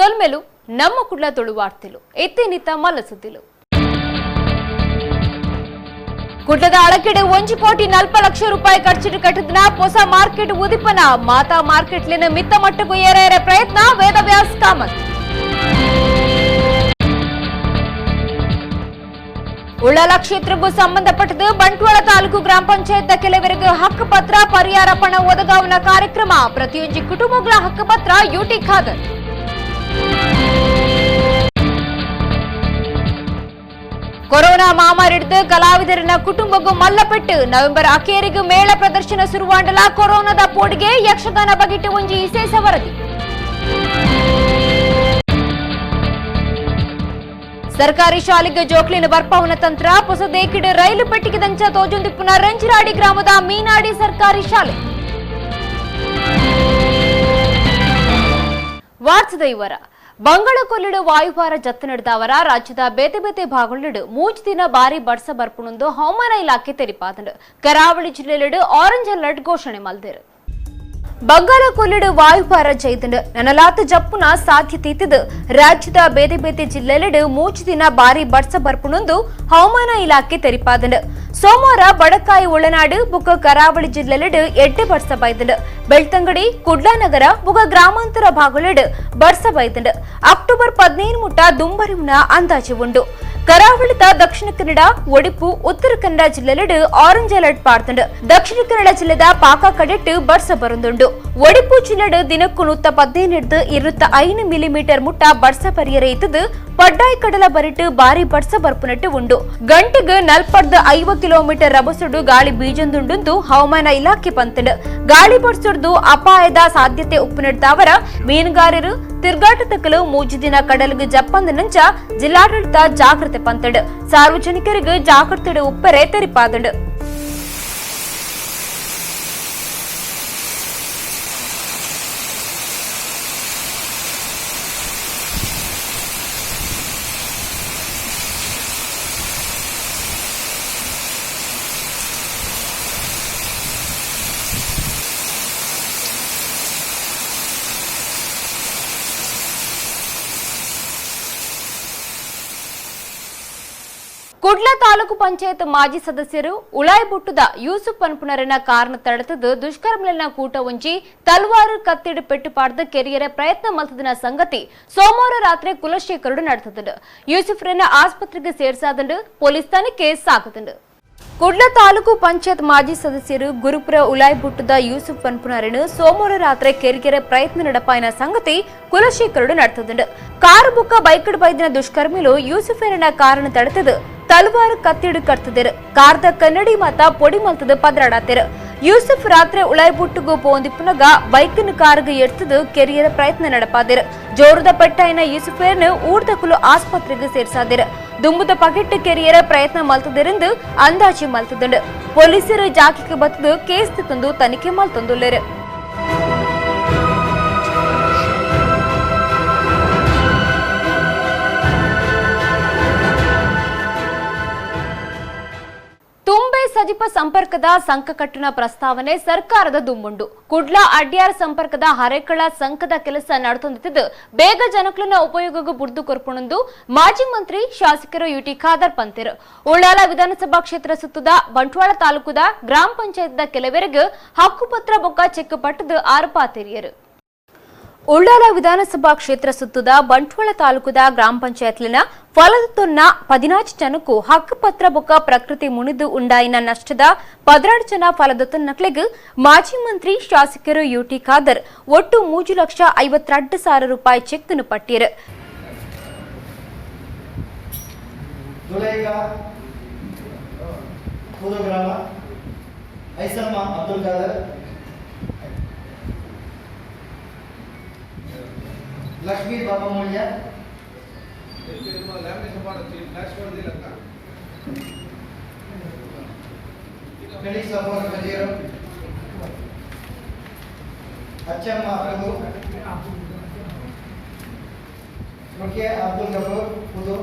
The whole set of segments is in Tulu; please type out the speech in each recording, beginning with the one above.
ಸೊಲ್ಮೆಲು ನಮ್ಮ ಕುಡ್ಲ ತುಳುವಾರ್ತಿಲು ಎತ್ತಿನಿತ ಮಲಸುತ್ತಿಲು. ಕುಡ್ಲದ ಅಳಕೆಡೆ 1 ಕೋಟಿ 40 ಲಕ್ಷ ರೂಪಾಯಿ ಖರ್ಚಿಟ್ಟು ಕಟ್ಟಿದ ಹೊಸ ಮಾರ್ಕೆಟ್ ಉದಿಪನ. ಮಾತಾ ಮಾರ್ಕೆಟ್ಲಿನ ಮಿತ್ತ ಮಟ್ಟಕ್ಕೂ ಏರೇರೆ ಪ್ರಯತ್ನ ವೇದವ್ಯಾಸ್ ಕಾಮತ್. ಉಳ್ಳಾಲ ಕ್ಷೇತ್ರಕ್ಕೂ ಸಂಬಂಧಪಟ್ಟದ್ದು ಬಂಟ್ವಾಳ ತಾಲೂಕು ಗ್ರಾಮ ಪಂಚಾಯತ್ ಕೆಲವರಿಗೆ ಹಕ್ಕುಪತ್ರ ಪರಿಹಾರ ಪಣ ಒದಗಾವನ ಕಾರ್ಯಕ್ರಮ. ಪ್ರತಿಯೊಂದು ಕುಟುಂಬಗಳ ಹಕ್ಕುಪತ್ರ ಯುಟಿ ಖಾದರ್. ಕೊರೋನಾ ಮಹಾಮಾರಿ ಹಿಡಿದು ಕಲಾವಿದರನ್ನ ಕುಟುಂಬಕ್ಕೂ ಮಲ್ಲಪೆಟ್ಟು. ನವೆಂಬರ್ ಅಖೇರಿಗೂ ಮೇಳ ಪ್ರದರ್ಶನ ಶುರುವಾಂಡಲ ಕೊರೋನಾದ ಪೋಡಿಗೆ ಯಕ್ಷಗಾನ ಬಗೆಟ್ಟು ಒಂಜಿ ವಿಶೇಷ ವರದಿ. ಸರ್ಕಾರಿ ಶಾಲೆಗೆ ಜೋಕ್ಲಿನ ಬರ್ಪಾವನ ತಂತ್ರ. ಹೊಸದೇಕಿಡ ರೈಲು ಪೆಟ್ಟಿಗೆ ದಂಚ ತೋಜುಂದಿಪ್ಪುನ ರಂಜಿರಾಡಿ ಗ್ರಾಮದ ಮೀನಾಡಿ ಸರ್ಕಾರಿ ಶಾಲೆ. ವಾರ್ಸದ ಇವರ ಬಂಗಾಳ ಕೊಲ್ಲಿಡು ವಾಯುಭಾರ ಜತ್ತು ನಡೆದವರ ರಾಜ್ಯದ ಬೇತೆ ಬೇತೆ ಭಾಗಗಳಿಡು 3 ದಿನ ಭಾರಿ ಬರ್ಸ ಬರ್ಪುಣಂದು ಹವಾಮಾನ ಇಲಾಖೆ ತೆರಿಪಾದಂಡು. ಕರಾವಳಿ ಜಿಲ್ಲೆಯಲ್ಲಿಡು ಆರೆಂಜ್ ಅಲರ್ಟ್ ಘೋಷಣೆ ಮಲ್ದಿರು. ಬಂಗಾಳ ಕೊಲ್ಲಿಡು ವಾಯುಭಾರ ಜೈದಂಡು ನನಲಾತ ಜಪ್ಪುನ ಸಾಧ್ಯತೆ ಇತ್ತಿದ್ದು ರಾಜ್ಯದ ಬೇತೆ ಬೇತೆ ಜಿಲ್ಲೆಯಲ್ಲಿಡು 3 ದಿನ ಭಾರಿ ಬರ್ಸ ಬರ್ಪುಣಂದು ಹವಾಮಾನ ಇಲಾಖೆ ತೆರಿಪಾದಂಡು. ಸೋಮವಾರ ಬಡಕಾಯಿ ಒಳನಾಡು ಬುಕ್ಕ ಕರಾವಳಿ ಜಿಲ್ಲೆಯಲ್ಲಿಡು 8 ಬರ್ಸ ಬೈದಂಡು. ಬೆಳ್ತಂಗಡಿ, ಕುಡ್ಲಾನಗರ ಬುಗ ಗ್ರಾಮಾಂತರ ಭಾಗಗಳಿಡು ಬರ್ಸ ಬೈದಂಡು. ಅಕ್ಟೋಬರ್ 15 ಮುಟ್ಟ ದುಂಬರಿವುನ ಅಂದಾಜು ಉಂಡು. ಕರಾವಳಿತ ದಕ್ಷಿಣ ಕನ್ನಡ, ಒಡಿಪು, ಉತ್ತರ ಕನ್ನಡ ಜಿಲ್ಲೆಯಲ್ಲಿಡು ಆರೆಂಜ್ ಅಲರ್ಟ್ ಪಾಡ್ತಂಡು. ದಕ್ಷಿಣ ಕನ್ನಡ ಜಿಲ್ಲೆದ ಪಾಕ ಕಡೆಟ್ಟು ಬರ್ಸ ಬರುಂದುಂಡು. ಒಡಿಪು ಜಿಲ್ಲೆಡು ದಿನಕ್ಕೂ 115 205 ಮಿಲಿಮೀಟರ್ ಮುಟ್ಟ ಬರ್ಸ ಪರಿಯರ ಇತ್ತದು. ಪಡ್ಡಾಯಿ ಕಡಲ ಬರಿಟ್ಟು ಭಾರಿ ಬರ್ಸ ಬರ್ಪುನಟ್ಟು ಉಂಡು. ಗಂಟೆಗೆ 40-50 ಕಿಲೋಮೀಟರ್ ರಭಸುಡು ಗಾಳಿ ಬೀಜಂದುಂಡು ಹವಾಮಾನ ಇಲಾಖೆ ಪಂತಂಡು. ಗಾಳಿ ಬರ್ಸುಡ್ದು ಅಪಾಯದ ಸಾಧ್ಯತೆ ಉಪ್ಪುನಡ್ತಾವರ ಮೀನುಗಾರರು ತಿರ್ಗಾಟತಕ್ಕಲು 3 ದಿನ ಕಡಲಿಗೆ ಜಪ್ಪಂದ ನಂಚ ಜಿಲ್ಲಾಡಳಿತ ಜಾಗೃತೆ ಪಂತಂಡು. ಸಾರ್ವಜನಿಕರಿಗೆ ಜಾಗೃತೆ ಉಪ್ಪರೆ ತೆರಿಪಾದಂಡು. ಕುಡ್ಲ ತಾಲೂಕು ಪಂಚಾಯತ್ ಮಾಜಿ ಸದಸ್ಯರು ಉಳಾಯಿಬುಟ್ಟುದ ಯೂಸುಫ್ ಅನ್ಪುನರನ್ನ ಕಾರಣ ತಡೆತದ್ದು ದುಷ್ಕರ್ಮಲನ್ನ ಕೂಟ ಒಂಜಿ ತಲ್ವಾರು ಕತ್ತಿಡು ಪೆಟ್ಟು ಪಾಡ್ದ ಕೆರಿಯರ ಪ್ರಯತ್ನ ಮಲ್ತದಿನ ಸಂಗತಿ ಸೋಮವಾರ ರಾತ್ರಿ ಕುಲಶೇಖರುಡು ನಡೆತದಂಡು. ಯೂಸುಫ್ರನ್ನ ಆಸ್ಪತ್ರೆಗೆ ಸೇರ್ಸಾದಂಡು ಪೊಲೀಸ್ ತನಿಖೆ ಸಾಗುತ್ತಂಡು. ಕುಡ್ಲ ತಾಲೂಕು ಪಂಚಾಯತ್ ಮಾಜಿ ಸದಸ್ಯರು ಗುರುಪುರ ಉಲಾಯ್ಬುಟ್ಟದ ಯೂಸುಫ್ ಅನ್ಪುನರನ್ನು ಸೋಮವಾರ ರಾತ್ರಿ ಕೆರಿಗೆರೆ ಪ್ರಯತ್ನ ನಡಪಾಯಿನ ಸಂಗತಿ ಕುಲಶೇಖರುಡು ನಡೆತದಂಡು. ಕಾರು ಬುಕ್ಕ ಬೈಕಡ್ ಬೈದಿನ ದುಷ್ಕರ್ಮಿಲು ಯೂಸುಫರನ್ನ ಕಾರನ್ನು ತಡೆತದು ತಲವಾರು ಕತ್ತಿಡು ಕರ್ತದಿರು. ಕಾರ್ದ ಕನ್ನಡಿ ಮಾತ ಪೊಡಿ ಮಲ್ತದ ಪದರಾಡಾತಿರು. ಯೂಸುಫ್ ರಾತ್ರಿ ಉಳಾಯ್ಬುಟ್ಟುಗು ಪೋಂದಿಪ್ಪುನಗ ಬೈಕನ್ ಕಾರುಗು ಎಡ್ತದು ಕೆರಿಯರ ಪ್ರಯತ್ನ ನಡಪಾದಿರು. ಜೋರದ ಪೆಟ್ಟಾಯಿನ ಯೂಸುಫೇರ್ನು ಊರ್ದಕುಲು ಆಸ್ಪತ್ರೆಗೆ ಸೇರ್ಸಾದಿರು. ದುಂಬುದ ಪಕೆಟ್ ಕೆರಿಯರ ಪ್ರಯತ್ನ ಮಲ್ತದಿರಂದು ಅಂದಾಜಿ ಮಲ್ತದಂಡು. ಪೊಲೀಸರು ಜಾಕಿಗೆ ಬತ್ತದು ಕೇಸ್ ತಂದು ತನಿಖೆ ಮಲ್ತಂದುಲ್ಲೇರು. ತುಂಬೆ ಸಜಿಪ ಸಂಪರ್ಕದ ಸಂಕಕಟ್ಟುನ ಪ್ರಸ್ತಾವನೆ ಸರ್ಕಾರದ ದುಂಬುಂಡು. ಕುಡ್ಲ ಅಡ್ಯಾರ್ ಸಂಪರ್ಕದ ಹರೇಕಳ ಸಂಕದ ಕೆಲಸ ನಡೆತೊಂದಿದ್ದು ಬೇಗ ಜನಕ್ಲನ ಉಪಯೋಗಕ್ಕೆ ಬುರ್ದು ಕೊರ್ಪುಣಂದು ಮಾಜಿ ಮಂತ್ರಿ ಶಾಸಕರು ಯುಟಿ ಖಾದರ್ ಪಂತೆರು. ಉಳ್ಳಾಲ ವಿಧಾನಸಭಾ ಕ್ಷೇತ್ರ ಸುತ್ತದ ಬಂಟ್ವಾಳ ತಾಲೂಕುದ ಗ್ರಾಮ ಪಂಚಾಯತ್ದ ಕೆಲವರಿಗೆ ಹಕ್ಕುಪತ್ರ ಬೊಕ್ಕ ಚೆಕ್ ಪಟ್ಟದು ಆರೋಪ ತೆರಿಯರು. ಉಳ್ಳಾಲ ವಿಧಾನಸಭಾ ಕ್ಷೇತ್ರ ಸುತ್ತದ ಬಂಟ್ವಾಳ ತಾಲೂಕುದ ಗ್ರಾಮ ಪಂಚಾಯತ್ಲಿನ ಫಲದತ್ತೊನ್ನ 14 ಜನಕ್ಕೂ ಹಕ್ಕುಪತ್ರ ಬೊಕ್ಕ ಪ್ರಕೃತಿ ಮುಣಿದು ಉಂಡಾಯಿನ ನಷ್ಟದ 16 ಜನ ಫಲದತ್ತೊನ್ನಕ್ಲೆಗ್ ಮಾಜಿ ಮಂತ್ರಿ ಶಾಸಕರು ಯುಟಿ ಖಾದರ್ ಒಟ್ಟು 3,52,000 ರೂಪಾಯಿ ಚೆಕ್ ಅನ್ನು ಪಟ್ಟಿರು. ಲಕ್ಷ್ಮೀ ಬಾಬಾಮೂಲ್ಯ, ಅಚ್ಚಮ್ಮ ಪ್ರಭು, ರುಕಿಯಾ ಅಬ್ದುಲ್ ಗಫೂರ್ ಪುದು.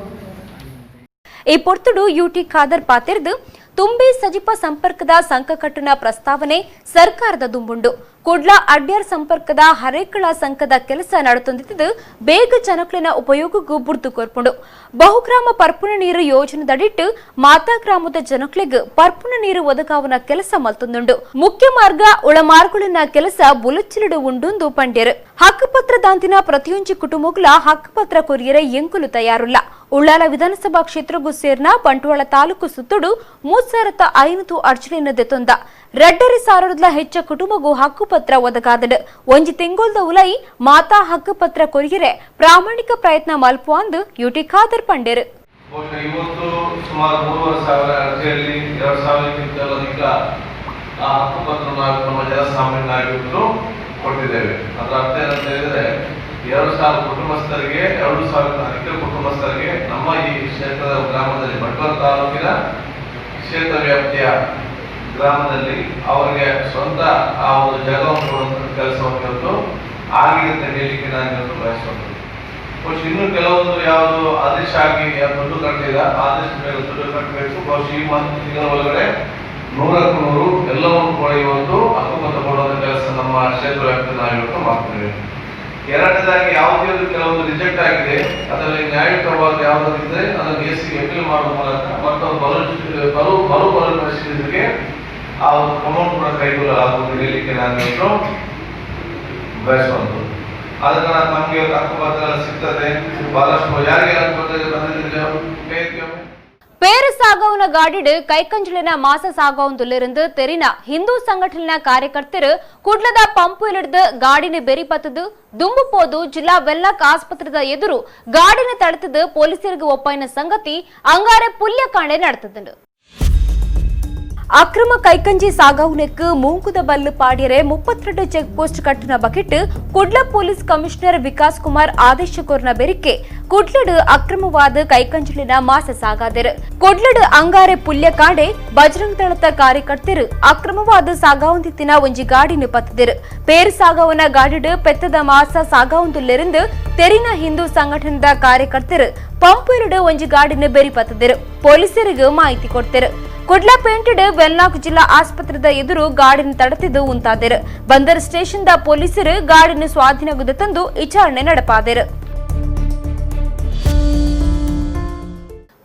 ಈ ಪೊರ್ತುಡು ಯುಟಿ ಖಾದರ್ ಪಾತಿರ್ದು ತುಂಬೆ ಸಜಿಪ ಸಂಪರ್ಕದ ಸಂಕಕಟ್ಟುನ ಪ್ರಸ್ತಾವನೆ ಸರ್ಕಾರದ ದುಂಬುಂಡು. ಕುಡ್ಲ ಅಡ್ಯಾರ್ ಸಂಪರ್ಕದ ಹರೇಕಳ ಸಂಘದ ಕೆಲಸ ನಡೆತೊಂದಿದ್ದು ಬೇಗ ಜನಕ್ಲೆನ ಉಪಯೋಗಕ್ಕೂ ಬುರ್ದು ಕೊರ್ಪುಂಡು. ಬಹುಗ್ರಾಮ ಪರ್ಪುಣ ನೀರು ಯೋಜನೆದಡಿಟ್ಟು ಮಾತಾ ಗ್ರಾಮದ ಜನಕ್ಲೆಗ್ ಪರ್ಪುಣ ನೀರು ಒದಗಾವನ ಕೆಲಸ ಮಲ್ತೊಂದುಂಡು. ಮುಖ್ಯ ಮಾರ್ಗ ಒಳಮಾರ್ಗುಳಿನ ಕೆಲಸ ಬುಲಚ್ಚಿಲಿಡು ಉಂಡುಂದು ಪಂಡ್ಯರು. ಹಕ್ಕುಪತ್ರ ದಾಂತಿನ ಪ್ರತಿಯೊಂಜಿ ಕುಟುಂಬಗಳ ಹಕ್ಕುಪತ್ರ ಕೊರಿಯರೆ ಎಂಕುಲು ತಯಾರುಲ್ಲ. ಉಳ್ಳಾಲ ವಿಧಾನಸಭಾ ಕ್ಷೇತ್ರಗೂ ಸೇರ್ನ ಬಂಟ್ವಾಳ ತಾಲೂಕು ಸುತ್ತುಡು 3500 ಅರ್ಜಿಯನ್ನು ದೆತೊಂದ 2,500 ಹೆಚ್ಚ ಕುಟುಂಬಗೂ ಹಕ್ಕುಪತ್ರ ಒದಗಾದಡು. ಒಂಜಿ ತಿಂಗೊಲ್ದ ಉಲೈ ಮಾತಾ ಹಕ್ಕುಪತ್ರ ಕೊರಿಯರೆ ಪ್ರಾಮಾಣಿಕ ಪ್ರಯತ್ನ ಮಲ್ಪುವಂದು ಯುಟಿ ಖಾದರ್ ಪಂಡೇರು. ಇವತ್ತು ಸುಮಾರು 3,500 ಅರ್ಜಿಯಲ್ಲಿ 2,000ಕ್ಕಿಂತಲೂ ಅಧಿಕ ಹಕ್ಕುಪತ್ರ ನಮ್ಮ ಜನಸಾಮಾನ್ಯನಾಗಿದ್ದು ಕೊಟ್ಟಿದ್ದೇವೆ. ಅದರ ಅರ್ಥ ಏನಂತ ಹೇಳಿದ್ರೆ 2,000 ಕುಟುಂಬಸ್ಥರಿಗೆ, 2,000 ಅಧಿಕ ಕುಟುಂಬಸ್ಥರಿಗೆ ನಮ್ಮ ಈ ಕ್ಷೇತ್ರದ ಗ್ರಾಮದಲ್ಲಿ, ಬಂಟ್ವಾಳ ತಾಲೂಕಿನ ಕ್ಷೇತ್ರ ವ್ಯಾಪ್ತಿಯ ಗ್ರಾಮದಲ್ಲಿ ಅವರಿಗೆ ಸ್ವಂತ ಆ ಒಂದು ಜಾಗವನ್ನು ಕೊಡುವಂಥ ಕೆಲಸವನ್ನು ಇವತ್ತು ಆಗಿದೆ ಅಂತ ಹೇಳಲಿಕ್ಕೆ ನಾನು ಇವತ್ತು ಬಯಸುವಂಥದ್ದು. ಬಹುಶಃ ಇನ್ನೂ ಕೆಲವೊಂದು ಯಾವುದು ಆದೇಶ ಆಗಿ ದುಡ್ಡು ಕಟ್ಟಲಿಲ್ಲ, ಆದಷ್ಟು ಬೇಗ ದುಡ್ಡು ಕಟ್ಟಬೇಕು. ಬಹುಶಃ ಈ ತಿಂಗಳ ಒಳಗಡೆ 100ಕ್ಕೆ 100 ಎಲ್ಲವನ್ನು ಕೂಡ ಇವತ್ತು ಹಕ್ಕುಪತ್ರ ಕೊಡುವಂಥ ಕೆಲಸ ನಮ್ಮ ಕ್ಷೇತ್ರ ವ್ಯಾಪ್ತಿಯಲ್ಲಿ ನಾವು ಇವತ್ತು ಮಾಡ್ತೇವೆ. ಎರಡನೇದಾಗಿ ಯಾವುದೇ ಒಂದು ಕೆಲವೊಂದು ರಿಜೆಕ್ಟ್ ಆಗಿದೆ, ಅದರಲ್ಲಿ ನ್ಯಾಯಯುತವಾದ ಯಾವುದಾದಿದ್ರೆ ಅದನ್ನು ಎ ಸಿ ಅಪೀಲ್ ಮಾಡುವ ಮೂಲಕ ಮತ್ತು ಮರು ಮರು ಪರಿಶೀಲನೆಗೆ ಆ ಒಂದು ಅಮೌಂಟ್ ಕೂಡ ಕೈಗೊಳ್ಳಲಾಗುವುದು ಹೇಳಲಿಕ್ಕೆ ನಾನು ಇವತ್ತು ಬಯಸುವಂಥದ್ದು. ಆದ ಕಾರಣ ನಮಗೆ ಹಕ್ಕುಪತ್ರ ಸಿಗ್ತದೆ. ಬಹಳಷ್ಟು ಯಾರಿಗೆ ಹಕ್ಕುಪತ್ರ ಬಂದಿದ್ದಿಲ್ಲ. பேரு சாகவுன காடிடு கைக்கஞ்சலின மாச சாகவுந்துள்ளிருந்து தெரிನ ಹಿಂದೂ ಸಂಘಟನೆಯ ಕಾರ್ಯಕರ್ತರು ಕುಡ್ಲದ ಪಂಪು ಇಳಿದು ಗಾಡಿನ ಬೆರಿ ಪತ್ತದು ದುಂಬು ಪೋದು ಜಿಲ್ಲಾ ವೆಲ್ಲಾಕ್ ಆಸ್ಪತ್ರೆದ ಎದುರು ಗಾಡಿನ ತಡೆತದು ಪೊಲೀಸರಿಗೆ ಒಪ್ಪಾಯಿನ ಸಂಗತಿ ಅಂಗಾರೆ ಪುಲ್ಯಕಾಂಡೆ ನಡೆತದುಂಡು. ಅಕ್ರಮ ಕೈಕಂಜಿ ಸಾಗವನೆಕ್ ಮೂಂಕುದ ಬಲ್ಲು ಪಾಡ್ಯರೆ 32 ಚೆಕ್ ಪೋಸ್ಟ್ ಕಟ್ಟುನ ಬಗೆಟ್ ಕುಡ್ಲ ಪೊಲೀಸ್ ಕಮಿಷನರ್ ವಿಕಾಸ್ ಕುಮಾರ್ ಆದೇಶ ಕೊರ್ನ ಬೆರಿಕೆ ಕುಡ್ಲಡು ಅಕ್ರಮವಾದ ಕೈಕಂಜಲಿನ ಮಾಸ ಸಾಗಾದರು. ಕುಡ್ಲಡು ಅಂಗಾರೆ ಪುಲ್ಯಕಾಡೆ ಬಜರಂಗ್ ದಳದ ಕಾರ್ಯಕರ್ತರು ಅಕ್ರಮವಾದ ಸಾಗಾವಂದಿತ್ತಿನ ಒಂಜಿ ಗಾಡಿನ ಪತ್ತದಿರು. ಪೇರು ಸಾಗವನ ಗಾಡಿಡು ಪೆತ್ತದ ಮಾಸ ಸಾಗಾವಂದುಲ್ಲಿருந்து ತೆರಿನ ಹಿಂದೂ ಸಂಘಟನೆದ ಕಾರ್ಯಕರ್ತರು ಪಂಪುರುಡು ಒಂಜಿ ಗಾಡಿನ ಬೆರಿ ಪತ್ತದಿರು. ಪೊಲೀಸರಿಗೆ ಮಾಹಿತಿ ಕೊಡ್ತಿರು. ಕುಡ್ಲ ಪೇಂಟೆಡ್ ವೆಲ್ಲಾಕ್ ಜಿಲ್ಲಾ ಆಸ್ಪತ್ರೆದ ಎದುರು ಗಾಡಿನ ತಡೆತಿದ್ದು ಉಂತಾದರು. ಬಂದರ್ ಸ್ಟೇಷನ್ the ಪೊಲೀಸರು ಗಾಡಿನ ಸ್ವಾಧೀನಗುದ ತಂದು ವಿಚಾರಣೆ ನಡೆಪಾದರು.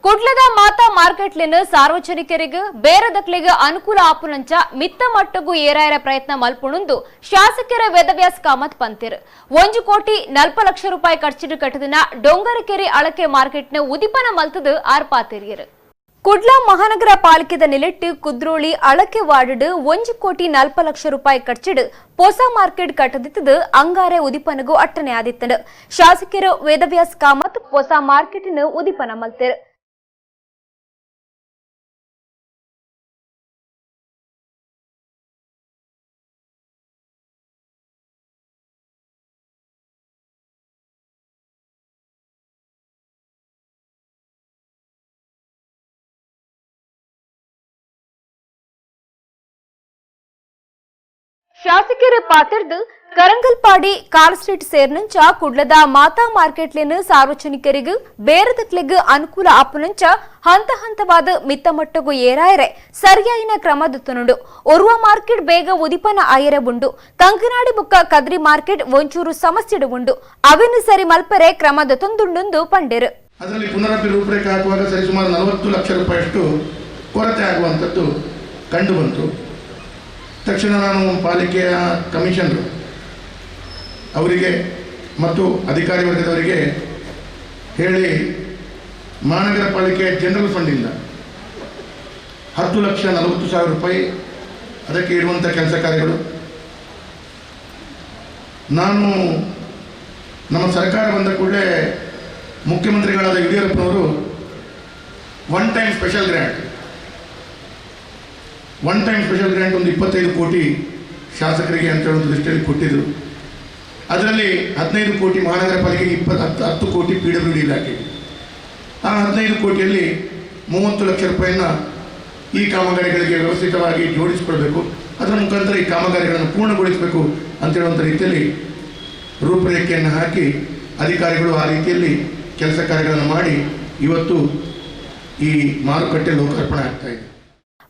ಕುಡ್ಲದ ಮಾತಾ ಮಾರ್ಕೆಟ್ಲಿನ ಸಾರ್ವಜನಿಕರಿಗೆ ಬೇರೆದಕ್ಲಿಗೆ ಅನುಕೂಲ ಆಪುನಂಚ ಮಿತ್ತ ಮಟ್ಟಗೂ ಏರಾಯರ ಪ್ರಯತ್ನ ಮಲ್ಪುಣುಂದು ಶಾಸಕರ ವೇದವ್ಯಾಸ್ ಕಾಮತ್ ಪಂತಿರು. 1 ಕೋಟಿ 40 ಲಕ್ಷ ರೂಪಾಯಿ ಖರ್ಚಿಡು ಕಟ್ಟದಿನ ಡೊಂಗರಕೆರೆ ಅಳಕೆ ಮಾರ್ಕೆಟ್ನ ಉದಿಪನ ಮಲ್ತದು ಆರ್ಪಾತೆರಿಯರು. ಕುಡ್ಲ ಮಹಾನಗರ ಪಾಲಿಕೆದ ನಿಲೆಟ್ಟು ಕುದ್ರೋಳಿ ಅಳಕೆ ವಾರ್ಡ್ 1 ಕೋಟಿ 40 ಲಕ್ಷ ರೂಪಾಯಿ ಖರ್ಚಿಡು ಪೊಸ ಮಾರ್ಕೆಟ್ ಕಟ್ಟದಿತ್ತದು ಅಂಗಾರೆ ಉದಿಪನಗೂ ಅಟ್ಟನೆ ಆದಿತ್ತನು. ಶಾಸಕರು ವೇದವ್ಯಾಸ್ ಕಾಮತ್ ಪೊಸ ಮಾರ್ಕೆಟ್ನ ಉದಿಪನ ಮಲ್ತೆರು. ಶಾಸಕರ ಪಾತ್ರದ್ದು ಕರಂಗಲ್ಪಾಡಿ ಕಾರ್ ಸ್ಟ್ರೀಟ್ ಸೇರ್ನಂಚ ಕುಡ್ಲದ ಮಾತಾ ಮಾರ್ಕೆಟ್ಲಿನ ಸಾರ್ವಜನಿಕರಿಗೆ ಬೇರೆದಕ್ಲಿಗೆ ಅನುಕೂಲ ಆಪುನಂಚ ಹಂತ ಹಂತವಾದ ಮಿತ್ತ ಮಟ್ಟಗೂ ಏರಾಯರೆ ಸರಿಯಾಯಿನ ಕ್ರಮ ದುತ್ತನುಂಡು. ಒರುವ ಮಾರ್ಕೆಟ್ ಬೇಗ ಉದಿಪನ ಆಯರೆ ಉಂಡು. ಕಂಕನಾಡಿ ಬುಕ್ಕ ಕದ್ರಿ ಮಾರ್ಕೆಟ್ ಒಂಚೂರು ಸಮಸ್ಯೆಡು ಉಂಡು. ಅವೆನ್ನು ಸರಿ ಮಲ್ಪರೆ ಕ್ರಮ ದೊತ್ತೊಂದುಂಡು ಪಂಡೆರು. ಅದರಲ್ಲಿ ಪುನರಪಿ ರೂಪರೇಖೆ ಹಾಕುವಾಗ ಸರಿಸುಮಾರು 40 ಲಕ್ಷ ರೂಪಾಯಿಯಷ್ಟು ಕೊರತೆ ಆಗುವಂಥದ್ದು ಕಂಡುಬಂತು. ತಕ್ಷಣ ನಾನು ಪಾಲಿಕೆಯ ಕಮಿಷನರು ಅವರಿಗೆ ಮತ್ತು ಅಧಿಕಾರಿ ವರ್ಗದವರಿಗೆ ಹೇಳಿ ಮಹಾನಗರ ಪಾಲಿಕೆಯ ಜನರಲ್ ಫಂಡಿಂದ 10,40,000 ರೂಪಾಯಿ ಅದಕ್ಕೆ ಇಡುವಂಥ ಕೆಲಸ ಕಾರ್ಯಗಳು. ನಾನು ನಮ್ಮ ಸರ್ಕಾರ ಬಂದ ಕೂಡಲೇ ಮುಖ್ಯಮಂತ್ರಿಗಳಾದ ಯಡಿಯೂರಪ್ಪನವರು one time special grant ಒಂದು 25 ಕೋಟಿ ಶಾಸಕರಿಗೆ ಅಂತ ಹೇಳೋ ದೃಷ್ಟಿಯಲ್ಲಿ ಕೊಟ್ಟಿದ್ದರು. ಅದರಲ್ಲಿ 15 ಕೋಟಿ ಮಹಾನಗರ ಪಾಲಿಕೆಗೆ, 10 ಕೋಟಿ ಪಿ ಡಬ್ಲ್ಯೂ ಡಿ ಇಲಾಖೆಗೆ. ಆ 15 ಕೋಟಿಯಲ್ಲಿ 30 ಲಕ್ಷ ರೂಪಾಯಿನ ಈ ಕಾಮಗಾರಿಗಳಿಗೆ ವ್ಯವಸ್ಥಿತವಾಗಿ ಜೋಡಿಸಿಕೊಳ್ಬೇಕು, ಅದರ ಮುಖಾಂತರ ಈ ಕಾಮಗಾರಿಗಳನ್ನು ಪೂರ್ಣಗೊಳಿಸಬೇಕು ಅಂತೇಳುವಂಥ ರೀತಿಯಲ್ಲಿ ರೂಪರೇಖೆಯನ್ನು ಹಾಕಿ ಅಧಿಕಾರಿಗಳು ಆ ರೀತಿಯಲ್ಲಿ ಕೆಲಸ ಕಾರ್ಯಗಳನ್ನು ಮಾಡಿ ಇವತ್ತು ಈ ಮಾರುಕಟ್ಟೆ ಲೋಕಾರ್ಪಣೆ ಆಗ್ತಾ ಇದೆ.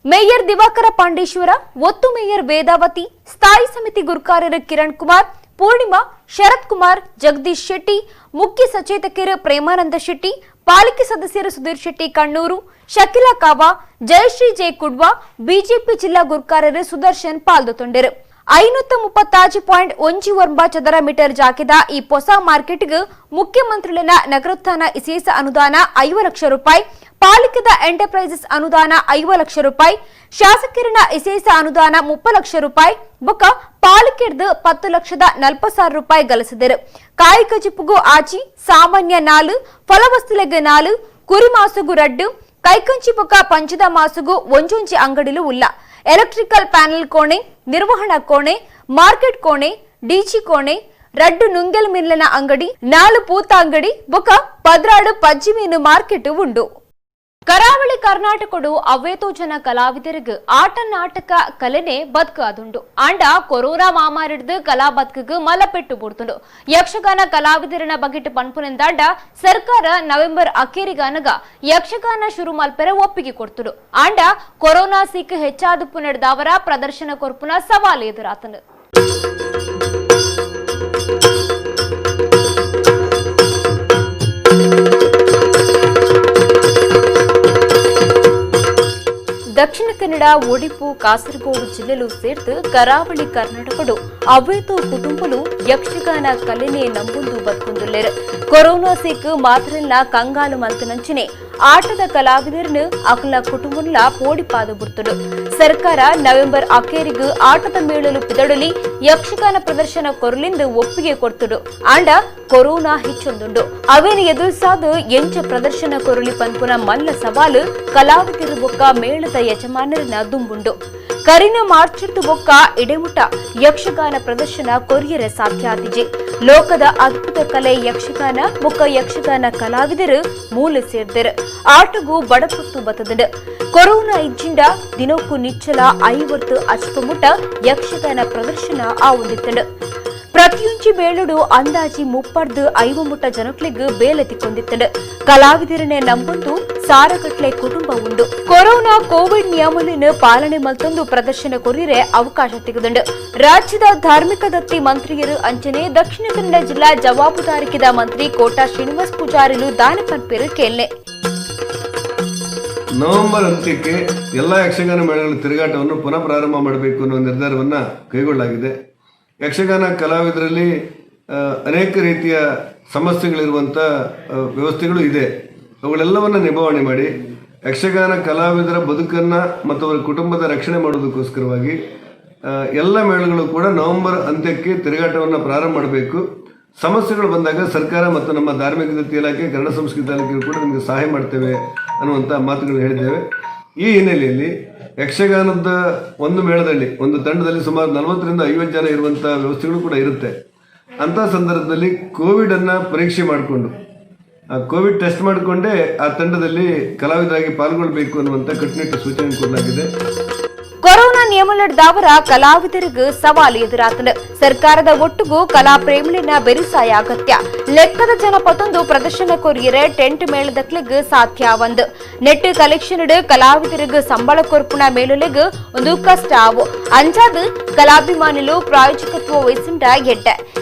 Mayor Divakara Pandeshwar, ಒತ್ತು ಮೇಯರ್ ವೇದಾವತಿ, ಸ್ಥಾಯಿ ಸಮಿತಿ ಗುರುಕಾರರು ಕಿರಣ್ ಕುಮಾರ್, ಪೂರ್ಣಿಮಾ, ಶರತ್ ಕುಮಾರ್, ಜಗದೀಶ್ ಶೆಟ್ಟಿ, ಮುಖ್ಯ ಸಚೇತಕರು ಪ್ರೇಮಾನಂದ ಶೆಟ್ಟಿ, ಪಾಲಿಕೆ ಸದಸ್ಯರು ಸುಧೀರ್ ಶೆಟ್ಟಿ ಕಣ್ಣೂರು, ಶಕಿಲಾ ಕಾವಾ, ಜಯಶ್ರೀ ಜೆ ಕುಡ್ವಾ, ಬಿಜೆಪಿ ಜಿಲ್ಲಾ ಗುರುಕಾರರು ಸುದರ್ಶನ್ ಪಾಲ್ದೊಂಡರು. 536.19 ಚದರ ಮೀಟರ್ ಜಾಕೆದ ಈ ಹೊಸ ಮಾರ್ಕೆಟ್ಗೆ ಮುಖ್ಯಮಂತ್ರಿಗಳ ನಗರೋತ್ಥಾನ ವಿಶೇಷ ಅನುದಾನ 5 ಲಕ್ಷ ರೂಪಾಯಿ, ಪಾಲಿಕೆದ ಎಂಟರ್ಪ್ರೈಸಸ್ ಅನುದಾನ 5 ಲಕ್ಷ ರೂಪಾಯಿ, ಶಾಸಕರಿನ ವಿಶೇಷ ಅನುದಾನ 30 ಲಕ್ಷ ರೂಪಾಯಿ, ಬೊಕ್ಕ ಪಾಲಿಕೆಡ್ದು 10,40,000 ರೂಪಾಯಿ ಗಲಸಿದರು. ಕಾಯಿಕಜಿಪುಗು ಆಚಿ ಸಾಮಾನ್ಯ 4, ಫಲವಸ್ತುಲೆಗೆ 4, ಕುರಿಮಾಸುಗು 2, ಕೈಕಂಚಿ ಬೊಕ್ಕ ಪಂಚದ ಮಾಸುಗು ಒಂಜೊಂಜಿ ಅಂಗಡಿಲು ಉಲ್ಲ. ಎಲೆಕ್ಟ್ರಿಕಲ್ ಪ್ಯಾನೆಲ್ ಕೋಣೆ, ನಿರ್ವಹಣಾ ಕೋಣೆ, ಮಾರ್ಕೆಟ್ ಕೋಣೆ, ಡಿಜಿ ಕೋಣೆ, 2 ನುಂಗೆಲ್ ಮಿಲ್ಲನ ಅಂಗಡಿ, 4 ಪೂತ ಅಂಗಡಿ, ಬೊಕ್ಕ 16 ಪಜ್ಜಿ ಮೀನು ಮಾರ್ಕೆಟ್ ಉಂಡು. ಕರಾವಳಿ ಕರ್ನಾಟಕಡು ಅವೇತೋ ಜನ ಕಲಾವಿದರಿಗೆ ಆಟ ನಾಟಕ ಕಲೆನೆ ಬದುಕು ಅದುಂಡು. ಆಂಡ ಕೊರೋನಾ ಮಹಾಮಾರಿಡ್ದು ಕಲಾ ಬದುಕಿಗೆ ಮಲಪೆಟ್ಟು ಬುಡ್ತುಂಡು. ಯಕ್ಷಗಾನ ಕಲಾವಿದರನ ಬಗೆಟ್ ಪನ್ಪುನೆಂದಾಂಡ ಸರ್ಕಾರ ನವೆಂಬರ್ ಅಖೇರಿಗಾನಗ ಯಕ್ಷಗಾನ ಶುರು ಮಲ್ಪೆರೆ ಒಪ್ಪಿಗೆ ಕೊಡ್ತುಂಡು. ಆಂಡ ಕೊರೋನಾ ಸೀಕ್ ಹೆಚ್ಚಾದುಪ್ಪು ನಡೆದವರ ಪ್ರದರ್ಶನ ಕೊರ್ಪುನ ಸವಾಲು ಎದುರಾತನು. ದಕ್ಷಿಣ ಕನ್ನಡ, ಒಡಿಪು, ಕಾಸರಗೋಡು ಜಿಲ್ಲೆಲು ಸೇರ್ದು ಕರಾವಳಿ ಕರ್ನಾಟಕಡು ಅವೇತೋ ಕುಟುಂಬಲು ಯಕ್ಷಗಾನ ಕಲೆನೆ ನಂಬುಂದು ಬದುಕೊಂದುಲ್ಲೇರು. ಕೊರೋನಾ ಸೀಕ್ ಮಾತ್ರಲ್ಲ ಕಂಗಾಲು ಮಲ್ತನಂಚನೆ ಆಟದ ಕಲಾವಿದರನ್ನು ಅಕಲ ಕುಟುಂಬನ್ಲ ಪೋಡಿಪಾದ ಬುಡ್ತುಂಡು. ಸರ್ಕಾರ ನವೆಂಬರ್ ಅಖೇರಿಗು ಆಟದ ಮೇಳಲು ಪಿದಡಲಿ ಯಕ್ಷಗಾನ ಪ್ರದರ್ಶನ ಕೊರಲಿಂದು ಒಪ್ಪಿಗೆ ಕೊಡ್ತುಂಡು. ಆಂಡ ಕೊರೋನಾ ಹೆಚ್ಚೊಂದುಂಡು. ಅವೇನು ಎದುರಿಸಾದ ಎಂಚ ಪ್ರದರ್ಶನ ಕೊರಲಿ ಪನ್ಪುನ ಮಲ್ಲ ಸವಾಲು ಕಲಾವಿದರು ಬೊಕ್ಕ ಮೇಳದ ಯಜಮಾನರನ್ನ ದುಂಬುಂಡು. ಕರಿನ ಮಾರ್ಚಿರ್ದು ಬೊಕ್ಕ ಇಡೆಮುಟ ಯಕ್ಷಗಾನ ಪ್ರದರ್ಶನ ಕೊರಿಯರೆ ಸಾಧ್ಯ ಆತಿಜೆ. ಲೋಕದ ಅದ್ಭುತ ಕಲೆ ಯಕ್ಷಗಾನ ಬೊಕ್ಕ ಯಕ್ಷಗಾನ ಕಲಾವಿದರು ಮೂಲ ಸೇರ್ದರು. ಆಟಗೂ ಬಡಪೊತ್ತು ಬತ್ತದಂಡು. ಕೊರೋನಾ ಇಜ್ಜಿಂಡ ದಿನಕ್ಕೂ ನಿಚ್ಚಲ 50 ಅಚ್ಪಮುಟ ಯಕ್ಷಗಾನ ಪ್ರದರ್ಶನ ಆವೊಂದಿತ್ತಂಡು. ಪ್ರತಿಯೊಂಜಿ ಮೇಳುಡು ಅಂದಾಜಿ 30 50 ಮುಟ್ಟ ಜನಕ್ಲೆಗ್ ಬೇಲೆ ತಿಕ್ಕೊಂದಿತ್ತಂಡು. ಕಲಾವಿದರನ್ನೇ ನಂಬೊಂದು ಸಾರಗಟ್ಲೆ ಕುಟುಂಬ ಉಂಡು. ಕೊರೋನಾ ಕೋವಿಡ್ ನಿಯಮలను ಪಾಲನೆ ಮಲ್ತೊಂದು ಪ್ರದರ್ಶನ ಕೊರಿಯರೆ ಅವಕಾಶ ತೆಗೆದುಂಡು. ರಾಜ್ಯದ ಧಾರ್ಮಿಕ ದತ್ತಿ ಮಂತ್ರಿಯರು ಅಂಚನೆ ದಕ್ಷಿಣ ಕನ್ನಡ ಜಿಲ್ಲಾ ಜವಾಬ್ದಾರಿಕೆದ ಮಂತ್ರಿ ಕೋಟಾ ಶ್ರೀನಿವಾಸ್ ಪೂಜಾರಿಲು ದಾನ ಪನ್ಪೇರು ಕೇಳ್ನೆ. ನವೆಂಬರ್ ಅಂತ್ಯಕ್ಕೆ ಎಲ್ಲ ಯಕ್ಷಗಾನ ಮೇಳಗಳ ತಿರುಗಾಟವನ್ನು ಪುನಃ ಪ್ರಾರಂಭ ಮಾಡಬೇಕು ಅನ್ನೋ ನಿರ್ಧಾರವನ್ನು ಕೈಗೊಳ್ಳಲಾಗಿದೆ. ಯಕ್ಷಗಾನ ಕಲಾವಿದರಲ್ಲಿ ಅನೇಕ ರೀತಿಯ ಸಮಸ್ಯೆಗಳಿರುವಂಥ ವ್ಯವಸ್ಥೆಗಳು ಇದೆ. ಅವುಗಳೆಲ್ಲವನ್ನು ನಿಭಾವಣೆ ಮಾಡಿ ಯಕ್ಷಗಾನ ಕಲಾವಿದರ ಬದುಕನ್ನು ಮತ್ತು ಅವರ ಕುಟುಂಬದ ರಕ್ಷಣೆ ಮಾಡೋದಕ್ಕೋಸ್ಕರವಾಗಿ ಎಲ್ಲ ಮೇಳಗಳು ಕೂಡ ನವೆಂಬರ್ ಅಂತ್ಯಕ್ಕೆ ತಿರುಗಾಟವನ್ನು ಪ್ರಾರಂಭ ಮಾಡಬೇಕು. ಸಮಸ್ಯೆಗಳು ಬಂದಾಗ ಸರ್ಕಾರ ಮತ್ತು ನಮ್ಮ ಧಾರ್ಮಿಕ ದತ್ತಿ ಇಲಾಖೆ, ಕನ್ನಡ ಸಂಸ್ಕೃತಿ ಇಲಾಖೆಯು ಕೂಡ ನಿಮಗೆ ಸಹಾಯ ಮಾಡ್ತೇವೆ ಅನ್ನುವಂಥ ಮಾತುಗಳನ್ನು ಹೇಳಿದ್ದೇವೆ. ಈ ಹಿನ್ನೆಲೆಯಲ್ಲಿ ಯಕ್ಷಗಾನದ ಒಂದು ಮೇಳದಲ್ಲಿ, ಒಂದು ತಂಡದಲ್ಲಿ ಸುಮಾರು 40 ರಿಂದ 50 ಜನ ಇರುವಂಥ ವ್ಯವಸ್ಥೆಗಳು ಕೂಡ ಇರುತ್ತೆ. ಅಂಥ ಸಂದರ್ಭದಲ್ಲಿ ಕೋವಿಡನ್ನು ಪರೀಕ್ಷೆ ಮಾಡಿಕೊಂಡು, ಆ ಕೋವಿಡ್ ಟೆಸ್ಟ್ ಮಾಡಿಕೊಂಡೇ ಆ ತಂಡದಲ್ಲಿ ಕಲಾವಿದರಾಗಿ ಪಾಲ್ಗೊಳ್ಳಬೇಕು ಅನ್ನುವಂಥ ಕಟ್ಟುನಿಟ್ಟು ಸೂಚನೆ ಕೊಡಲಾಗಿದೆ. ಕೊರೋನಾ ನಿಯಮಲಡ್ದಾವರ ಕಲಾವಿದರಿಗೆ ಸವಾಲು ಎದುರಾತಂಡು. ಸರ್ಕಾರದ ಒಟ್ಟುಗೂ ಕಲಾ ಪ್ರೇಮಿಲಿನ ಬೆರಿಸಾಯ ಅಗತ್ಯ. ಲೆಕ್ಕದ ಜನಪತೊಂದು ಪ್ರದರ್ಶನ ಕೊರಿಯರೆ ಟೆಂಟ್ ಮೇಳದಕ್ಲಿಗ್ ಸಾಧ್ಯ ಒಂದು. ನೆಟ್ ಕಲೆಕ್ಷನ್ ಕಲಾವಿದರಿಗೆ ಸಂಬಳ ಕೊರ್ಪುಣ ಮೇಲುಲೆಗ್ ಒಂದು ಕಷ್ಟ ಆವು. ಅಂಚಾದ ಕಲಾಭಿಮಾನಿಲು ಪ್ರಾಯೋಜಕತ್ವ ವಹಿಸಿಂಡ ಎಡ್ಡೆ.